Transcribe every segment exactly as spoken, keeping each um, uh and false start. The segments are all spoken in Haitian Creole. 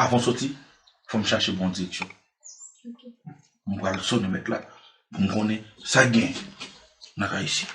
Avan w soti, fò m chache bon direksyon. Ok. M pral sonnen mèt la pou m konnen sa k gen nan kay isi.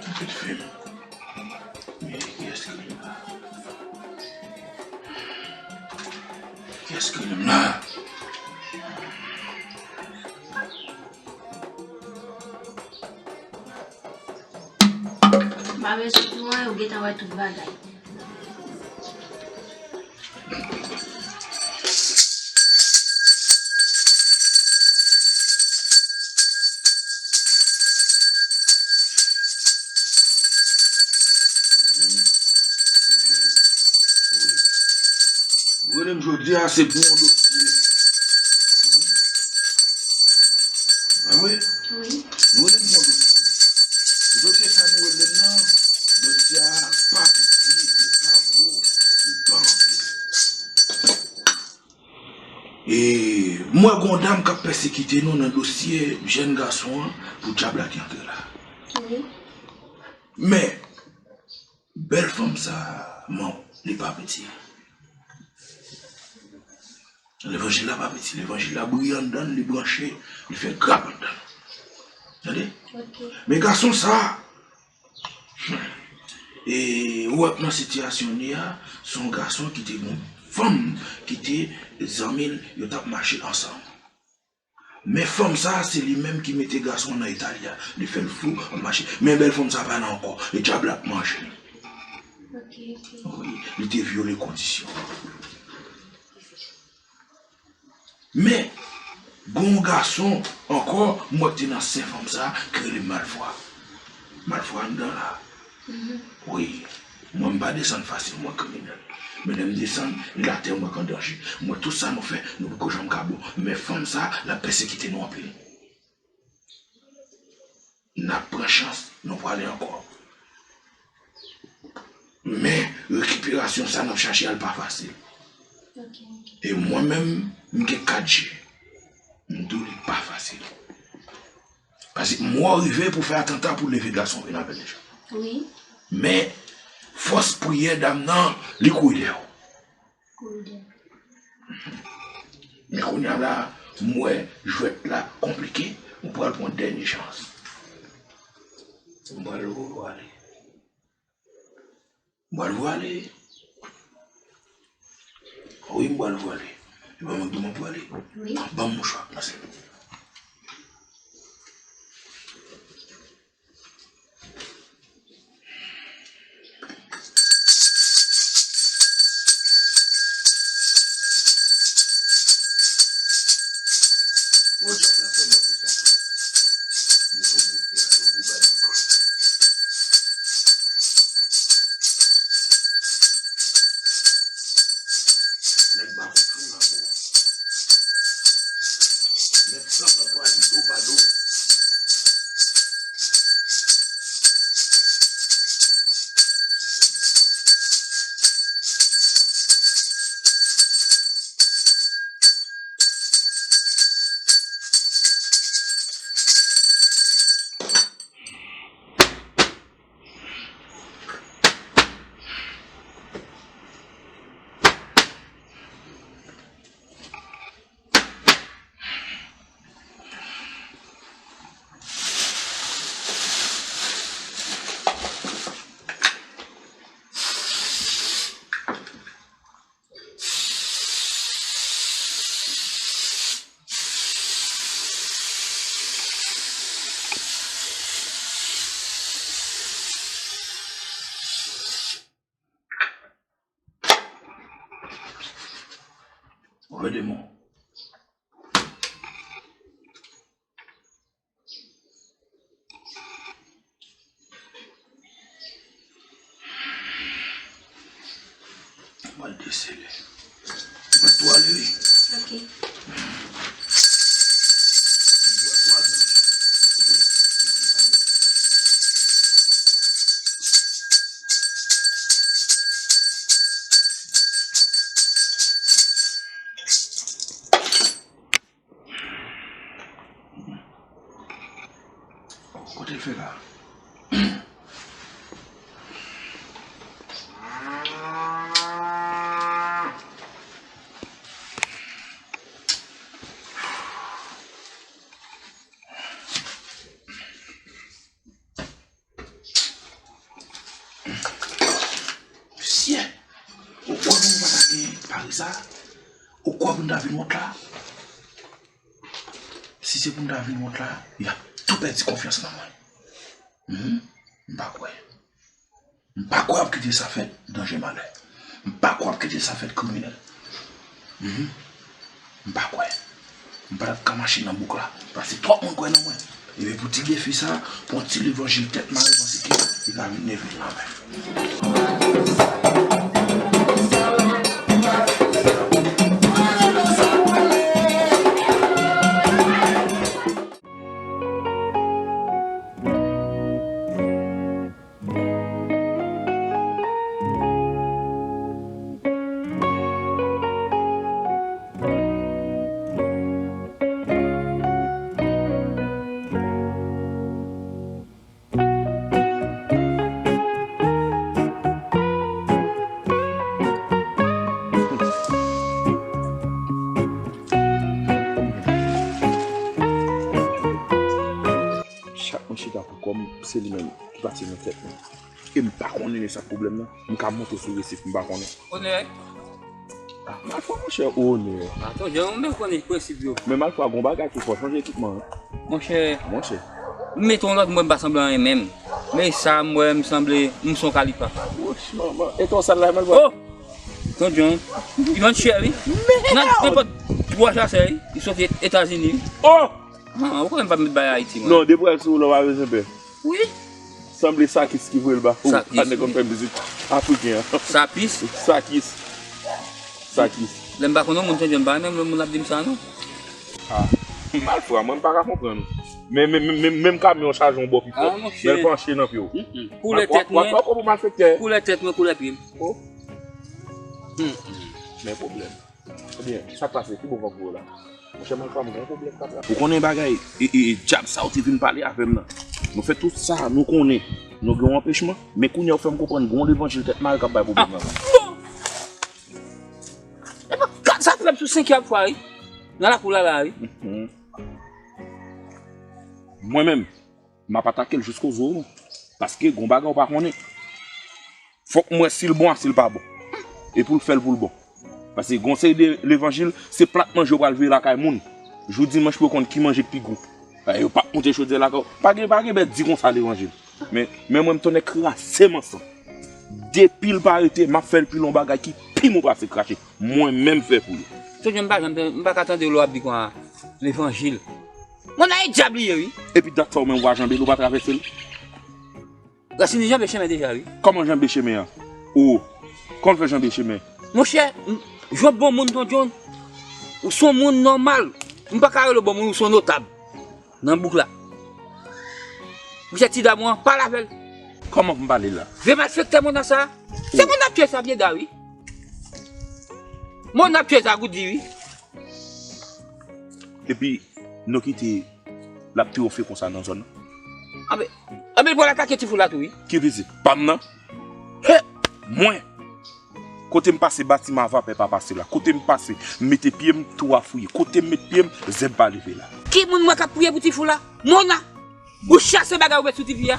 Anpil fim. Men kiyès ki menm la? Kiyès ki menm la? M pa bezwen di w anyen, ou gentan wè tout bagay. Ou rele m jodi a, se pou yon dosye. Pa vre? Wi. Nou rele m pou yon dosye. Pou dosye sa nou rele m nan, dosye a pa piti, li pa gwo, li pa anpil. E m wè gon dam k ap pèsekite nou nan dosye jèn gason an pou dyab la ki antre la. Wi. Men, bèl fanm sa, man, li pa piti. Levanjil la pa piti, levanjil la briyan anndan l, li branche, li fè grap anndan l. Tande? Ok. Men gason sa, e, ou wè nan sitiyasyon li a, se yon gason ki te gon fanm ki te zanmi l, yo t ap mache ansanm. Men fanm sa, se li menm ki mete gason an nan eta li a. Li fè l flou, ap mache. Men bèl fanm sa pa la ankò. E dyab la ap manje l. Ok, ok. Wi, li te vyole kondisyon. Men, Gon gason ankò, m wè k te nan sen fanm sa, ki rele Malfwa. Malfwa anndan la. Wi. Mwen, m pa desann fasil, mwen, kriminèl. Men lè m desann, e latè mwen k an danje. Mwen, tout sa nou fè, nou poko janm ka bon. Men fanm sa, l ap pèsekite nou anpil. N ap pran chans, nou prale ankò. Men, rekiperasyon sa n ap chache a, l pa fasil. E mwen menm, m gen kat je. M di w li pa fasil. Paske m wè w rive pou fè atanta pou leve gason vin avè l deja. Men, fòs priyè dam nan, li kouri dèyè w. Men kounye a la, m wè jwèt la konplike, m pral pran dènye chans. M pral vwale. M pral vwale. Wi, m pral vwale. E pa mwen ki di m ap vwale. Ban m mouchwa nan sèl. Nèg ba kout fou la, bro. Nèg san pa pran do pa do. Redemon. Mwen desele. Mwen twale wi. Ok. Mwen twale. Kote l fè la? Mesye, ou kwè pou nou pa ta gen pari sa? Ou kwè pou nou ta vin wont la? Si se pou nou ta vin wont la, y ap tou pèdi konfyans nan mwen. Mhm. M pa kwè. M pa kwè y ap kite sa fèt, danje malè. M pa kwè y ap kite sa fèt, kriminèl. Mhm. M pa kwè. M pa t ap ka mache nan bouk la. Paske twòp moun kwè nan mwen. Ebyen pou ti defi sa, pou yon ti levanjil tèt mare panse ke li ka vin leve l la menm. Chak mwen chita pou kò m, se li menm ki pase nan tèt mwen. E m pa konnen men sa k pwoblèm nan. M ka monte sou resif, m pa konnen. Onè. Ah, Malfwa, monchè, onè. Atann, jan ou menm konnen prensip yo. Men Malfwa, gon bagay ki fò chanje ekipman an. Monchè. Monchè. M mete yon lòt, mwen m pa sanble anyen menm. Men sa, m wè, m sanble, m son kalifa. Wouch, manman. E ton sal la, Malfwa? Oh! Ton John. Li vann chè, wi. Nan nenpòt. Bwa chasè, wi. Li soti Etazini, wi. Oh! Ah, ou konnen m pa met bay Ayiti, mwen. Non, depi w al sou ou la, w pa bezwen pè. Wi. Sanble Sakis ki voye l ba ou. Sakis, pa nèg ap wi. Fè mizik afriken an. Sapis. Sakis. Sakis. Lè m pa konn yon moun, tande m pa renmen moun ap di m sa, non. Ah. Malfwa, mwen m pa ka konprann ou. Men, men, men, men, menm kamyon chaje yon bò pi fò. Ah, monchè. Men l panche nan pye w. Mm, mm. Koulè tèt mwen. W ap, w ap, w ap malfektè. Koulè tèt mwen, koulè pye m. Oh. Mm, mm. Men pwoblèm. Ebyen, sa k pase? Ki bò w ap voye la? Monchè, mwen pa gen yon pwoblèm k ap la. Ou konnen bagay, e, e, e, djab sa ou te vin pale avè m nan. Nou fè tout sa, nou konnen. Nou gen yon anpechman, men kounye a ou fè m konprann gen yon levanjil tèt mare k ap bay pwoblèm nan. Ah, bon! E pa kat sa fè m sou senk y ap fwa, wi. Nan lakou la, la, wi. Mhm. Mwen menm, m ap atake l jiskozo, non. Paske gon bagay ou pa konnen. Fòk m wè si l bon a si l pa bon. E pou l fè l pou l bon. Paske gon seri de levanjil, se plat manje yo pral veye lakay moun. Jou dimanch pou yo konn ki manje k pi gou. Yo p ap moute chodyè lakay ou. Pa gen, pa gen bèt di konsa levanjil. Men, men mwen m tonnè kraze m ansanm. Depi l pa rete, m ap fè l pi lon bagay ki pi mo pase krache. Mwen menm fè pou yo. Tonton, m pa janm, m pa ka tande w lè w ap di konsa levanjil. Mwen nan e dyab li ye, wi. Epi dat sa ou menm w a janbe l, ou pa travèse l. Rasin li janbe chemen deja, wi. Kòman janbe chemen an? O, kòman l fè janbe chemen? Monchè, m, jwenn bon moun, Tonton. Ou se yon moun nòmal. M pa ka rele w bon moun, ou se yon notab. Nan bouk la. Monchè, ti dam ou an, pale avè l. Kòman pou m pale la? Vye malfektè Mona sa. Se Mona k tye sa, vye da, wi. Mona k tye sa, Goudi, wi. Epi, nou kite l ap twonfe konsa nan zòn nan. Anben, anben, l pral atake ti foul la tou, wi. Ki vizit? Pa m nan? He! Mwen! Kote m pase, batiman a vapè pa pase la. Kote m pase, m mete pye m, twou a fouye. Kote m met pye m, zèb pa leve la. Ki moun mwen k ap priye pou ti foul la? Mona! Ou chase bagay ou met sou tifi a?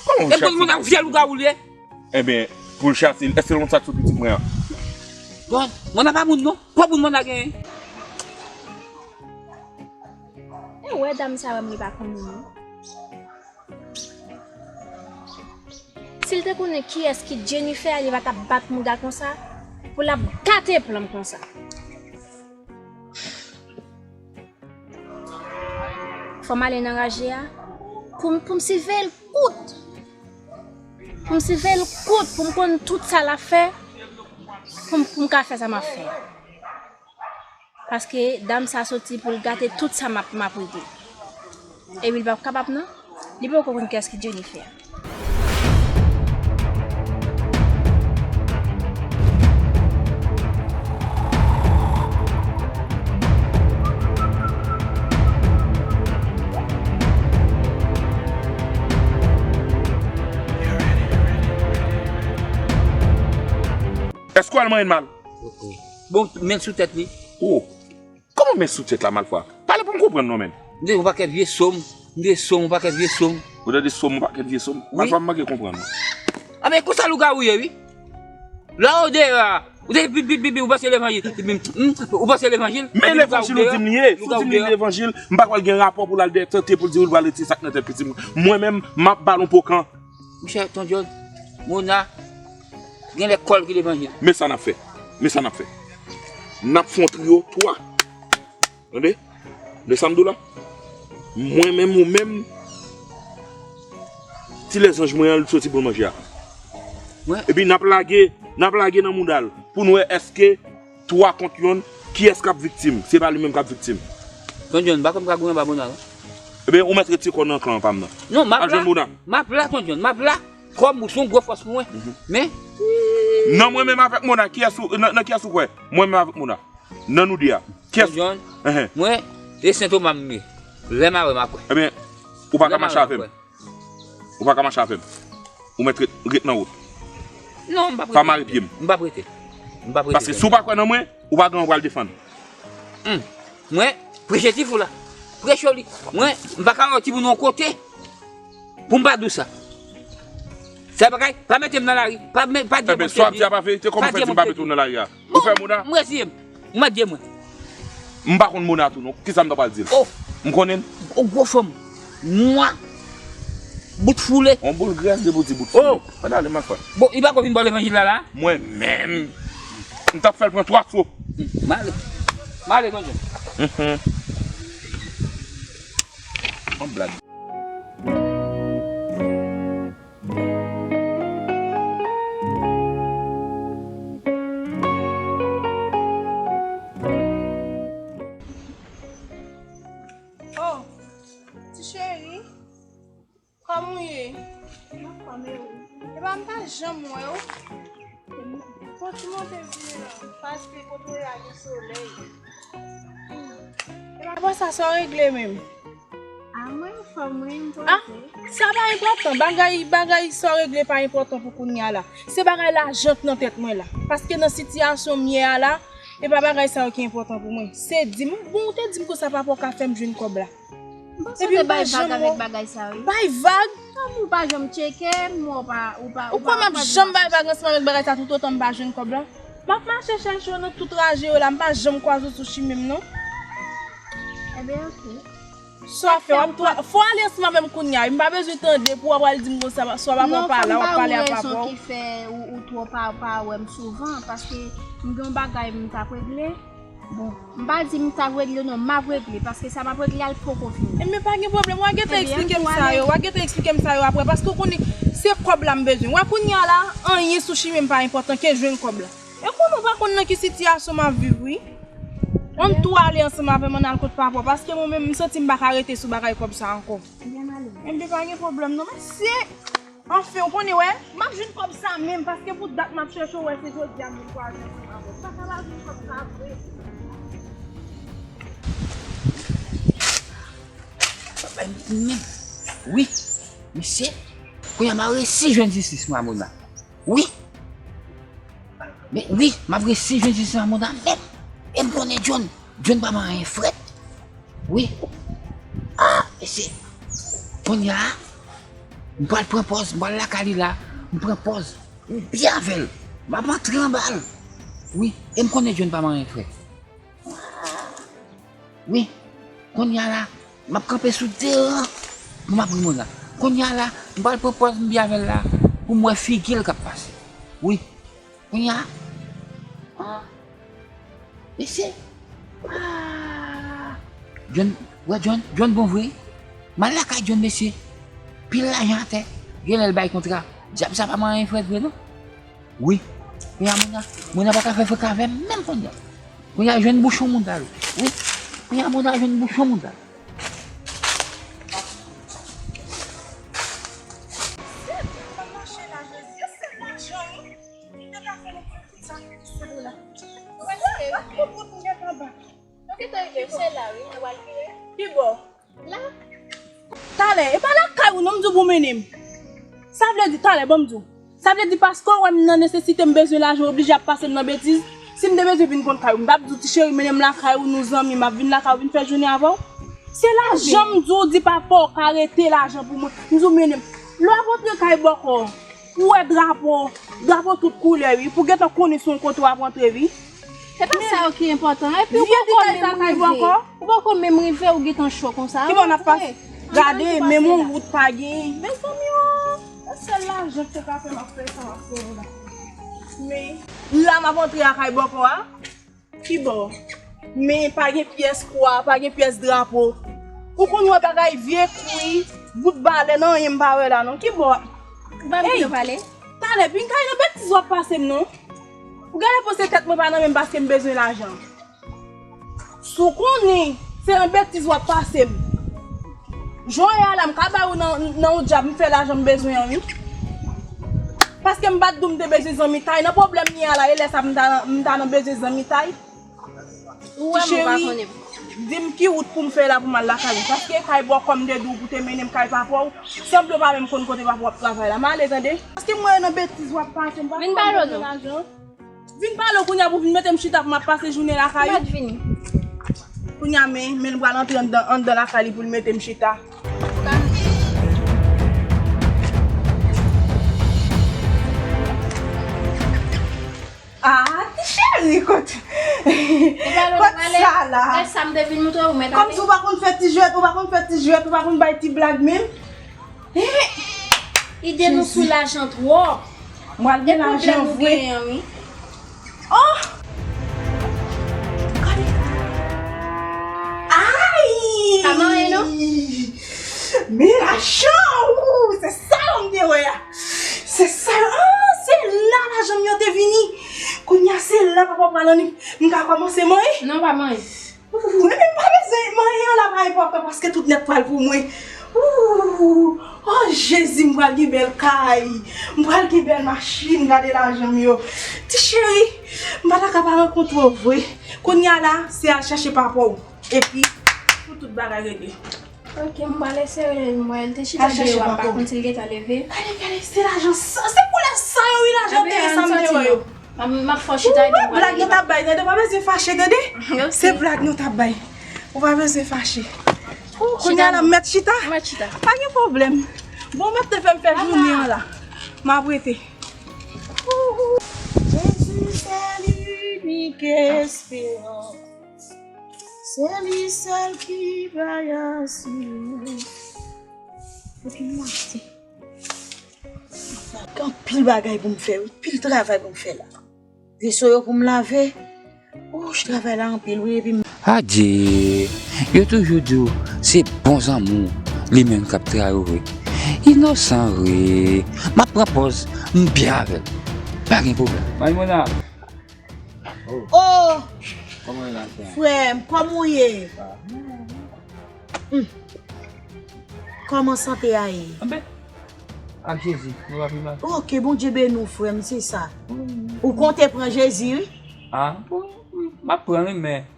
Kòman ou chase? E bon, Mona, yon vye lougawou li ye. Enben, pou l chase l, èske l konn sa k sou pitit mwen an? Bon, Mona pa moun non. Pwòp moun Mona genyen. E wè dam sa wè m li pa konnen non. Si l te konnen kiyès ki Jennifer, li pa t ap bat mouda konsa, pou l ap gate plan m konsa. Fò m ale nan raje a, pou m, pou m siveye l kout. Pou m siveye l kout, pou m konn tout sa l ap fè, pou m, pou m ka fè sa m ap fè. Paske dam sa soti pou l gate tout sa m ap, m ap rete. Epi l p ap kapab non. Li poko konn kiyès ki Jennifer. Èske w al manyen mal? Bon, men l sou tèt li. Oh. Kòman men sou tèt la, malfwa? Pale pou m konprann non, menn. M te yon pakèt vye sòm, m te sòm, yon pakèt vye sòm. Ou tande sòm, yon pakèt vye sòm? Wi. Malfwa, m manke konprann ou. A, men konsa lougawou ye, wi. La ou deyò a, ou te pi, pi, pi, pi, ou panse levanjil, pi, pi, hmm, ou panse levanjil, men levanjil ou di m li ye. Si w di m li levanjil, m pa pral gen rapò pou l al dèyè tante pou l di w l pral retire sa k nan tèt pitit mwen. Mwen menm, m ap ba l yon pokan. Monchè, Ton John, Mona, genlè kò l ki levanjil. Men sa n ap fè. Men sa n ap fè. N ap fè yon triyo twa. Tande? Tande sa m di w la? Mwen menm, ou menm, ti lèzanj mwen an, l soti pou l manje a. Mwen. Epi n ap lage, n ap lage nan mouda l pou n wè èske twa kont yonn, kiyès k ap viktim? Se pa li menm k ap viktim. Ton John, m pa kwè m ka goumen anba Mona, non. Ebyen, ou mèt retire kò w nan kan pa m nan. Non, m ap la. Al jwenn Mona. M ap la, Ton John, m ap la. Kòm ou se yon gwo fòs pou mwen. Mhm. Men. Nan mwen menm avèk Mona, kiyès ou, nan, nan kiyès ou kwè? Mwen menm avèk Mona. Nan nou de a. Kiyès? Ton John, enhen, mwen, e Sentoma m ye. Lè m a wè m a kwè. Ebyen, ou pa ka mache avè m. Ou pa ka mache avè m. Ou mèt ret, ret nan wout. Non, m p ap rete. Pa mare pye m. M p ap rete. M p ap rete. Paske si w pa kwè nan mwen, ou pa gen yon pral defann. Hmm. Mwen, preche ti fou la. Preche li. Mwen, m pa ka wè timoun yon kote pou m pa di w sa. Sa bagay, pa mete m nan lari. Pa, pa di m sa w ap di a pa verite, kòman w fè di m pa mete w nan lari a? Ou fè Mona? M reziye m. M ap di mwen. M pa konn Mona tou non. Kisa m ta pral di l? Oh. M konnen l. Yon gwo fanm. Nwa. Bout foule. Yon boul grès depi w di bout foule. Oh. Ann ale, ma fè. Bon, li pa ko vin ba w levanjil la la? Mwen menm. M t ap fè l pran twa so. M ale. M ale, Tonton. Mhm. Yon blag. Oh, ti cheri, kòman w ye? M anfòm, e ou? Epa, m pa janm wè w. Fò w monte vini la, paske kote w ye a gen solèy. Epa, apre sa, sa w regle menm? A, mwen anfòm, wi, m poze. Ah, sa pa enpòtan. Bagay, bagay sa w regle pa enpòtan pou kounye a la. Se bagay lajan k nan tèt mwen la. Paske nan sitiyasyon m ye a la, e pa bagay sa yo ki enpòtan pou mwen. Se di m, bon, ou te di m konsa papa w ka fè m jwenn kòb la. Epi m pa janm wè w bay vag. Kòm ou pa janm tcheke m, ou pa, ou pa, ou pa, ou pa janm bay vag ansanm avèk bagay sa toutotan m pa jwenn kòb la. M ap mache chèche w nan tout raje yo la, m pa janm kwaze w sou chimen m non. Ebyen, oke. Sa w ap fè, w ap tou, fò w ale ansanm avè m kounye a, wi. M pa bezwen tande pou w ap al di m konsa, swa papa w pa la, w ap pale a papa w. Non, fò m ba ou rezon ki fè ou, ou twò pa, pa wè m souvan, paske m gen yon bagay m t ap regle. Bon, m pa di m t ap regle non, m ap regle, paske sa m ap regle a l poko fini. Ebyen, pa gen pwoblèm, w a gentan eksplike m sa yo, w a gentan eksplike m sa yo apre, paske w konnen se kòb la m bezwen. W a kounye a la, anyen sou chimen m pa enpòtan ke jwenn kòb la. E konnen w pa konn nan ki sitiyasyon m ap viv, wi. Ann tou ale ansanm avè m, ann al kot papa w, paske mwen menm, m santi m pa ka rete sou bagay kòb sa ankò. Ebyen, pa gen pwoblèm non, mesye. Anfen, w konnen, wè, m ap jwenn kòb sa menm, paske pou dat m ap chèche w, wè, se jodi a m vin kwaze ansanm avè w. M pa ka pa jwenn kòb sa vre. Papa m pou menm. Wi, mesye. Kounye a m a resi jwenn jistis Ramona. Wi. Men wi, m ap resi jwenn jistis Ramona menm. E m konnen John, John pa manyen frèt. Wi. Ah, mesye. Kounye a, m pral pran pòz, m pral lakay li la, m pran pòz. M byen avè l. M ap antre anba l. Wi, e m konnen John pa manyen frèt. Wi, kounye a la, m ap kanpe sou de ran pou m ap ri moun la. Kounye a la, m pral pran pòz m byen avè l la, pou m wè figi l k ap pase. Wi, kounye a, ah, mesye, ah, John, wè John, John bon vre. M al lakay John, mesye, pil lajan atè, genlè l bay kontra. Dyab sa pa manyen frèt vre non. Wi. Kounye a moun nan, moun nan pa ka fè frèt avè m menm kounye a. Kounye a jwenn bouchon moun sa yo. Wi. Kounye a moun nan jwenn bouchon moun sa yo. Ki bò? Talè, e pa lakay ou non, m di w pou w mennen m. Sa vle di, talè, ban m di w. Sa vle di, paske w wè m nan nesesite, m bezwen lajan, w oblije ap pase m nan betiz. Si m te bezwen vin konn kay ou, m t ap di w, ti cheri, mennen m lakay ou, nou zanmi, m ap vin lakay ou, vin fè jounen avè w. Se lajan m di w, di papa w ka rete lajan pou mwen. M di w, mennen m. Lè w ap antre kay bòkò, ou wè drapo, drapo tout koulè, wi, pou gentan konnen se yon kote w ap antre, wi. Se pa sa yo ki enpòtan. Epi ou poko menm rive. Ou poko menm rive, ou gentan cho konsa. Kibò n ap pase? Gade, menm yon wout pa genyen. Mezanmi o, se sèl lajan ki te ka fè m ap fè sa m ap fè yo la. Men, la m ap antre lakay bòkò a. Kibò? Men pa gen pyès kwa, pa gen pyès drapo. Ou konn wè bagay vye kwi, bout balèn, anyen m pa wè la non. Kibò? Ou pa vle pale? Talè, vin kay nan betiz w ap pase m non. Ou genlè panse tèt mwen pa nan men m paske m bezwen lajan. Si w konnen se nan betiz w ap pase m. Jan w ye a la, m ka ba ou nan, nan yon djab, m fè lajan m bezwen an, wi. Paske m pa t di w m te bezwen zanmitay. Nan pwoblèm m ye a la, e lè sa a m ta nan, m ta nan bezwen zanmitay. Ou wè m ou pa konnen. Di m ki wout pou m fè la pou m al lakay ou. Paske kay bòkò m te di w pou te mennen m kay papa w. Sanble w pa menm konn kote papa w ap travay la. M ale tande. Paske m wè nan betiz w ap pase, m pa konn bezwen lajan. Vin pale w kounye a pou vin mete m chita pou m ap pase jounen lakay ou. Mèt vini. Kounye a men, men l pral antre anndan, anndan lakay li pou l mete m chita. Ah, ti cheri, kot, kot sa la? Kòmsi ou pa konn fè ti jwèt, ou pa konn fè ti jwèt, ou pa konn bay ti blag menm. Ide nou sou lajan twòp. Mwen gen lajan vre. Oh! Gade. Men lajan, ou, se sa yo m te wè a. Se sa yo, ah, se la lajan m yo te vini. Kounye a, se la papa pral annik. M ka kòmanse manyen? Non, pa manyen. Ou, men m pa bezwen manyen an la pa enpòtan paske tout nèt pral pou mwen. Ou, oh, Jezi, m pral gen bèl kay. M pral gen bèl machin, gade lajan m yo. Ti cheri, m pa ta ka pa rankontre w vre. Kounye a la, se al chache papa w. Epi, pou tout bagay regle. Ok, m pral eseye, mwen, li te chita dèyè a, m pa konn si l gentan leve. Gade, gade, se lajan sa, se koulè sa yo, wi, lajan enteresan m te wè yo. M ap fè w chita epi m pral leve. Blag nou t ap bay, tande, ou pa bezwen fache, tande. Se blag nou t ap bay. Ou pa bezwen fache. Ou, kounye a la, m mèt chita? M mèt chita. Pa gen pwoblèm. Bon, mèt te fè m fè jounen an la. M ap rete. Jezi, sèl inik esperans. Se li sèl ki bay asirans. Epi m ap di, gen anpil bagay pou m fè, wi, anpil travay pou m fè la. Veso yo pou m lave. Wouch, travay la anpil, wi, epi m Adje, yo toujou di w se bon zanmi w, li menm k ap trayi w vre. Inosan vre, m ap pran pòz, m byen avè l. Pa gen pwoblèm. Maymona, Oh! Kòman w ye la, frè? Frè m, kòman w ye? Hmm. Kòman sante a ye? Anben, ak Jezi, nou pa pi mal. Ok, Bondye beni w, frè m, se sa. Ou konte pran Jezi, wi? Ah, bon, m ap pran l, wi, men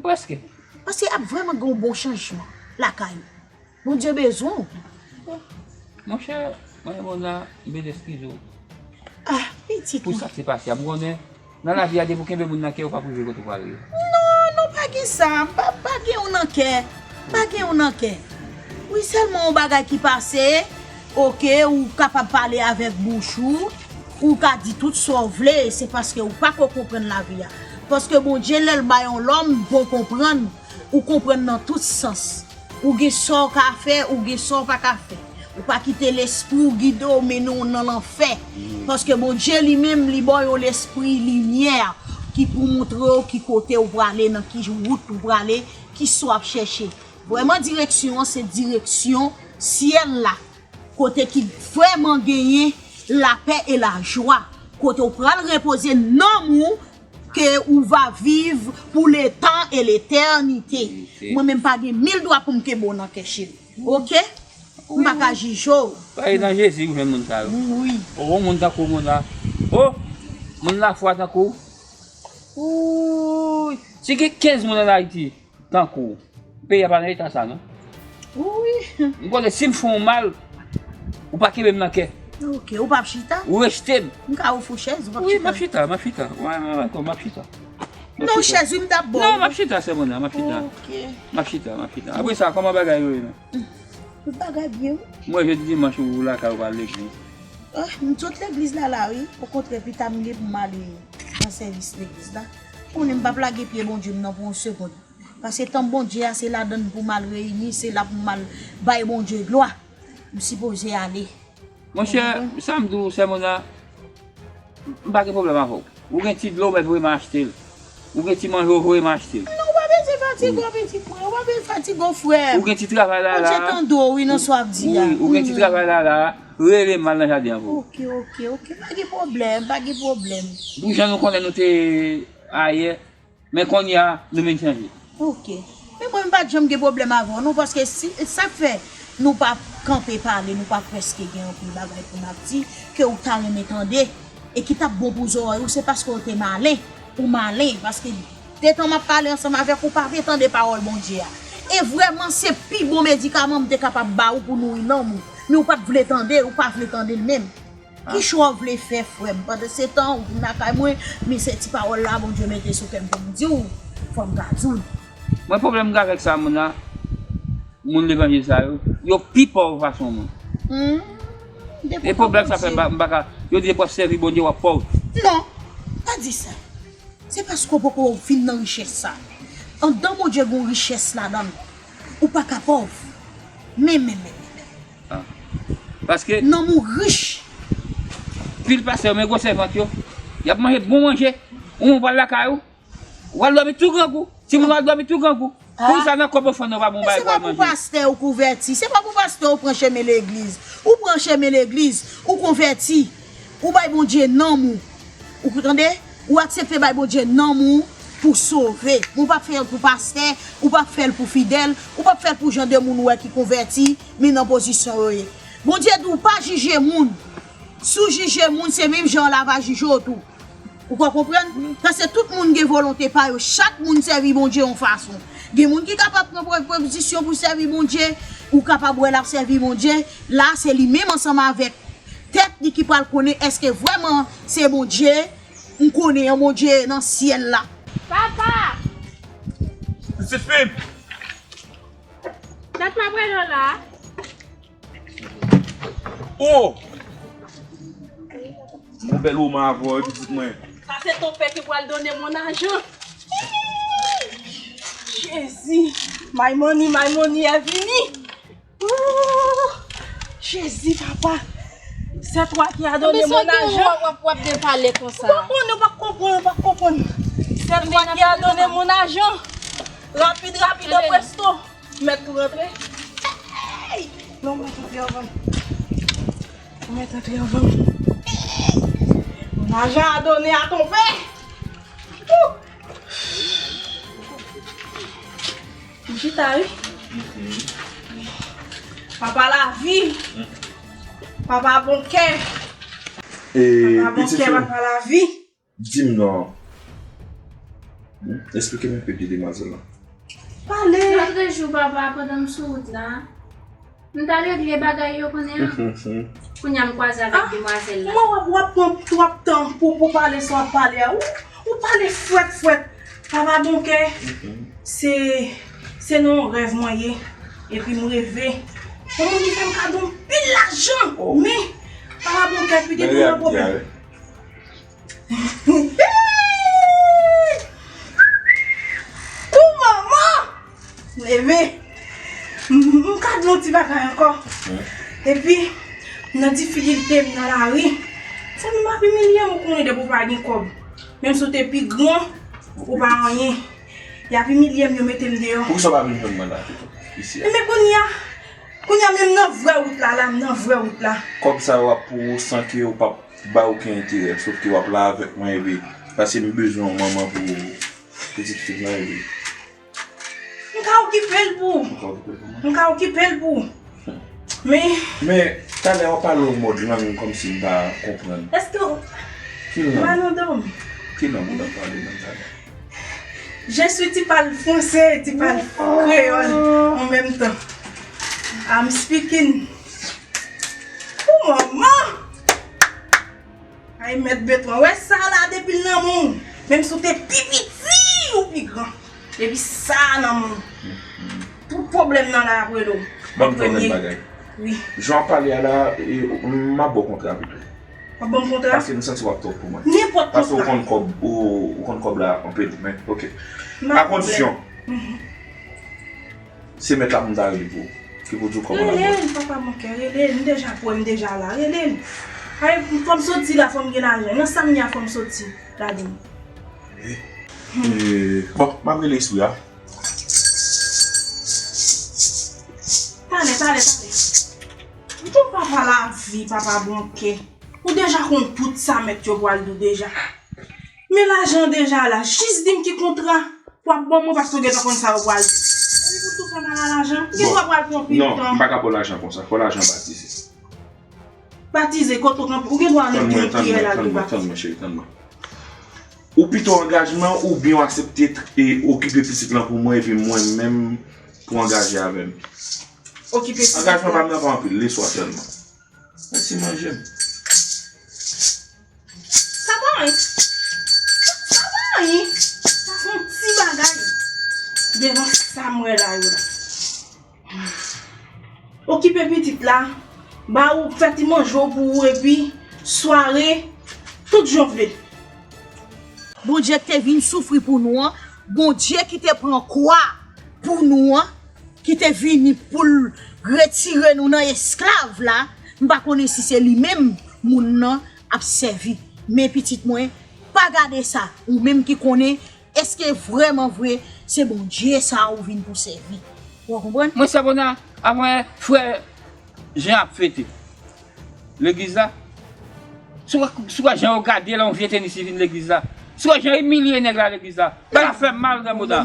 prèske. Paske ap vrèman gen yon bon chanjman lakay ou. Bondye bezwen w. Monchè, Maymona, m bezwen eskize w. Ah, pitit mwen. Pou sa k te pase a. M konnen, nan lavi a, depi w kenbe moun nan kè, ou p ap rive kote w prale. Non, non, pa gen sa. Pa, pa gen yon nan kè. Pa gen yon nan kè. Wi, sèlman yon bagay ki pase, oke, ou kapab pale avèk bouch ou, ou ka di tout sa w vle, se paske ou pa ko konprann lavi a. Paske Bondye, lè l bay yon lòm bon konprann, ou konprann nan tout sans. Ou gen sa w ka fè, ou gen sa w pa ka fè. Ou pa kite lespri w gide w, mennen w nan lanfè. Paske Bondye li menm, li ba w yon lespri limyè ki pou montre w ki kote w prale, nan ki wout ou prale, ki sa w ap chèche. Vrèman, direksyon an, se direksyon syèl la. Kote ki vrèman genyen lapè e lajwa. Kote w pral repoze nanm ou que ou va vivre pour le temps et l'éternité. Mwen menm pa gen mil dwa pou m kenbe w nan kè, cheri. Oke? M pa ka jije w. Paske nan Jezi ou jwenn moun sa yo. Wi. O, moun tankou moun la. O, moun lafwa tankou. Wouy. Si gen kenz moun ann Ayiti tankou w, peyi a pa nan eta sa, non. Wi. M konnen si m fè w mal, ou pa kenbe m nan kè. Ok, ou p ap chita? Ou rejte m. M ka ofri w chèz, ou p ap chita? Wi, m ap chita, m ap chita. Wi, wi, wi, m ap chita. Non, chèz, wi, m t ap ba w. Non, m ap chita, sè Mona, m ap chita. Ok. M ap chita, m ap chita. Apre sa, kòman bagay yo ye, non? Tout bagay byen, wi. Mwen, jodi dimanch, ou lakay ou pa al legliz? Ah, m sot legliz la, la, wi. Okontrè, pita m gen pou m ale nan sèvis legliz la. Konnen m p ap lage pye Bondye m nan pou yon segonn. Paske tanp Bondye a, se ladan l pou m al reyini, se la pou m al bay Bondye glwa. M sipoze ale. Monchè, sa m di w, sè Mona, m pa gen pwoblèm avè w. Ou gen ti dlo, w mèt voye m achte l. Ou gen ti manje, w voye m achte l. Non, ou pa bezwen fatige w, pitit mwen. Ou pa bezwen fatige w, frè m. Ou gen ti travay la, la. Bondye tande w, wi, nan sa w ap di a. Wi, ou gen ti travay la, la. Rele m, m al nan jaden an pou ou. Ok, ok, ok. Pa gen pwoblèm, pa gen pwoblèm. Pou jan nou konnen nou te ayè, men kounye a, nou vin chanje. Ok. Men mwen, m pa t janm gen pwoblèm avè w, non, paske si, sa k fè nou pa kanpe pale, nou pa prèske gen anpil bagay pou n ap di, ke ou ta renmen tande, e ki t ap bon pou zòrèy ou, se paske w te malen, ou malen, paske detan m ap pale ansanm avèk ou, ou pa vle tande pawòl Bondye a. E vrèman, se pi bon medikaman m te kapab ba ou pou nouri nanm ou, men ou pa t vle tande, ou pa vle tande l menm. Ki chwa w vle fè, frè m? Pandansetan, ou vin lakay mwen, men se ti pawòl la Bondye mete sou kè m pou m di w, fò m ka di w l. Mwen, pwoblèm m gen avèk sa moun la, moun levanjil sa yo, yo pi pòv pase w moun. Hmm. E pwoblèm sa fè m pa, m pa ka, yo di depi w ap sèvi Bondye, w ap pòv. Non, pa di sa. Se paske w poko fin nan richès sa. Anndan Bondye gon richès ladan l. Ou pa ka pòv. Men, men, men, men, men. Ah. Paske nanm ou rich. Pil pastè yo, men gwo sèvant yo. Y ap manje bon manje. Ou menm w pral lakay ou. W al dòmi tou grangou. Timoun ou al dòmi tou grangou. Pou sa nan kòb ofrann nan pa bon bagay pou al manje. Se pa pou pastè ou konvèti. Se pa pou pastè ou pran chemen legliz. Ou pran chemen legliz, ou konvèti. Ou bay Bondye nanm ou. Ou tande? Ou aksepte bay Bondye nanm ou pou sove. Ou p ap fè l pou pastè, ou p ap fè l pou fidèl, ou p ap fè l pou jan de moun ou wè ki konvèti, men nan pozisyon yo ye. Bondye di w pa jije moun. Si w jije moun, se menm jan la va jije w tou. Ou ka konprann? Paske tout moun gen volonte pa yo. Chak moun sèvi Bondye yon fason. Gen moun ki kapab pran pwe-, pozisyon pou sèvi Bondye, ou kapab wè l ap sèvi Bondye. La, se li menm ansanm avèk tèt li ki pral konnen èske vrèman se Bondye m konnen, yon Bondye nan syèl la. Papa! Pitit fi m! Dat m ap rele w la. Oh! Yon bèl woman avè w, pitit mwen. Sa se ton pè ki pral donnen mwen lajan. Jezi, my money, my money, Èvini. Oh, Jezi, papa. C'est toi qui a donné mon argent. W ap, w ap, w ap depale konsa. Ou pa konprann, ou pa konprann, ou pa konprann. C'est toi qui a donné mon argent. Rapid, rapid, presto. Mèt tou rantre. Hey! Non, mèt rantre anvan m. Mèt rantre anvan m. Mon argent à donner à ton père. Ouh! M chita, wi. Papa lavi. Papa bon kè. Papa bon kè, papa lavi. Di m non. Hmm? Esplike m enpe de demwazèl la. Pale! Lòtrejou, papa, pandan m sou wout la, m t al regle bagay yo, kounye a. Kounye a, m kwaze avèk demwazèl la. Mwen, w ap, w ap pran twòp tan pou, pou pale sa w ap pale a. Ou, ou pale fwèt, fwèt. Papa Bonkè, se, se nan yon rèv mwen ye. Epi m reve. Yon moun ki fè m kado anpil lajan. Men, Papa Bonkè, pitit mwen nan pwoblèm. Pou manman! Leve! M, m ka di yon ti bagay ankò. Epi, m nan difikilte, m nan lari. Fanmi m ap imilye m, ou konnen depi w pa gen kòb. Menm si w te pi gran, ou pa anyen. Y ap imilye m, yo mete m deyò. Poukisa w pa vin jwenn mwen la pito, isi a? Men kounye a, kounye a menm nan vrè wout la, la, m nan vrè wout la. Kòb sa yo ap pou ou san ke ou p ap bay okenn enterè, sòf ke w ap la avèk mwen, epi, paske m bezwen yon manman pou pitit fi m nan, epi. M ka okipe l pou ou. M ka okipe l pou mwen. M ka okipe l pou ou. Men. Men, talè w ap pale yon mòd lang kòmsi m pa konprann. Èske w. Ki lang? M pa nan dòmi. Ki lang ou t ap pale nan talè? Je suis, ti pale franse, ti pale kreyòl an menm tan. I'm speaking. Pou manman! Ay, mèt Betwan, wè sa la, depi l nan men w, menm si w te pi piti ou pi gran, depi sa nan men w, tout pwoblèm nan la ap rele w. Ban m di w yon lòt bagay. Wi. Jan w ap pale a la, e, m ap ba w kontra pito. W ap ban m kontra? Paske m santi w ap twòp pou mwen. Nenpòt kontra. Paske w konn kòb, ou, ou konn kòb la anpil, men, oke. A kondisyon. Se mèt la pou m ta rele pou ou. Ki pou di w kòman l ap bon. Rele l, papa Bonkè, rele l. M deja prè, m deja la. Rele l. Ay, fò m soti la, fò m gen lajan. Nan sa m ye a, fò m soti ladan l. Eh. Eh, bon, m ap rele espri a. Talè, talè, talè. Bon, papa lavi, papa Bonkè. Ou deja konn tout sa mèt yo pral di w deja. Men lajan deja la, jis di m ki kontra w ap ban mwen, paske w gentan konn sa yo pral di. Epi pou tou fè mal a lajan, ou gen dwa pral pran pil tan. Non, m pa ka ba w lajan konsa, fò lajan batize. Batize, kote w kanpe, ou gen dwa annik gen yon kiyè la tou batize. Tann mwen, tann mwen, tann mwen, cheri, tann mwen. Ou pito angajman oubyen w aksepte t-, e, okipe pitit lan pou mwen epi mwen menm pou angaje avè m. Okipe pitit la. Angajman pa m nan pa anpil, leswa sèlman. Mèsi manje m. Sa pa anyen. Sa pa anyen. Sa se yon ti bagay devan sa m wè la yo la. Okipe pitit la, ba ou fè ti manje w pou ou epi sware tout jan w vle. Bondye ki te vin soufri pou nou an, Bondye ki te pran kwa pou nou an, ki te vini pou l retire nou nan esklav la, m pa konnen si se li menm moun nan ap sèvi. Men pitit mwen, pa gade sa, ou menm ki konnen Èske vrèman vre se Bondye sa a ou vin pou sèvi? Ou konprann? Mwen, Sè Mona, apre frè Jan ap fete legliz la, si w wè, si w wè jan yo gade l, yon vye tenis li vin legliz la, si w wè jan yo imilye nèg la legliz la, bagay la fè m mal, Sè Mona.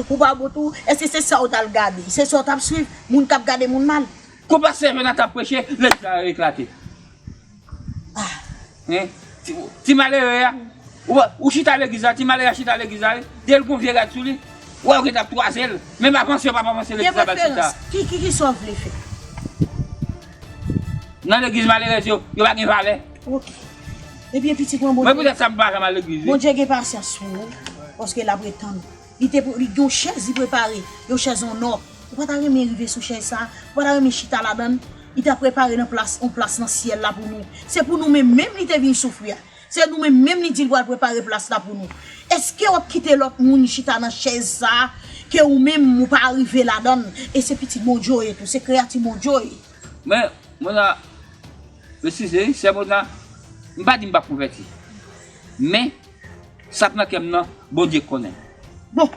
Ou pa bon tou, èske se sa ou t al gade? Se sa ou t ap swiv? Moun k ap gade moun mal? Kou pastè Jonathan ap preche, legliz la eklate. Hein? Ti, ti malere a. Ou, ou chita legliz la, ti malere a chita legliz la, wi. Depi l gon vye rad sou li, ou wè yo gentan ap twaze l. Menm avanse, yo p ap avanse legliz la, bal chita. Ki, ki, ki sa w vle fè? Nan legliz malerèz yo, yo pa gen valè. Ok. Ebyen, pitit mwen, Bondye. Mwen, poutèt sa, m pa janm al legliz, wi. Bondye gen pasyans pou ou, paske l ap ret tann ou. Li te, li gen yon chèz li prepare, yon chèz an nò. Ou pa ta renmen rive sou chèz sa? Ou pa ta renmen chita ladan l? Li ta prepare nan plas, yon plas nan syèl la pou nou. Se pou nou menm, menm li te vin soufri a. Se nou menm, menm li di l pral prepare plas la pou nou. Èske w ap kite lòt moun chita nan chèz sa ke ou menm ou pa rive ladan l? E se pitit Bondye w ye tou, se kreyati Bondye w ye. Men, Mona, eskize, Sè Mona, m pa di m p ap konvèti. Men, sa k nan kè m nan, Bondye konnen. Bon,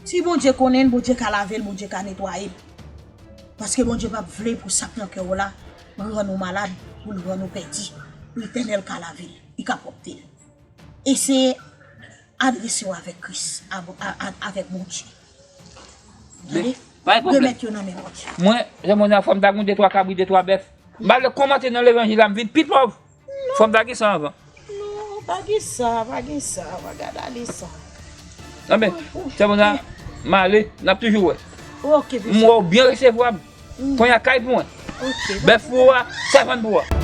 si Bondye konnen l, Bondye ka lave l, Bondye ka netwaye l. Paske Bondye p ap vle pou sa k nan kè w la rann ou malad, pou l rann ou pèdi. Letènèl ka lave l, li ka pwòpte l. Eseye adrese w avèk Kris, a, a, a, avèk Bondye. Tande? Remèt yo nan men Bondye. Mwen, Sè Mona, fò m ta gen de twa kabrit, de twa bèf. M pa vle kòmante nan levanjil la, m vin pi pòv. Fò m ta gen sa anvan. Non, pa gen sa, pa gen sa, pa gad ale sa. Anben, Sè Mona, m ale, n ap toujou wè. Ok, m wè w byen resevwab. Kounye a kay pou mwen. Ok. Bèf pou ou a, sèvann pou ou a.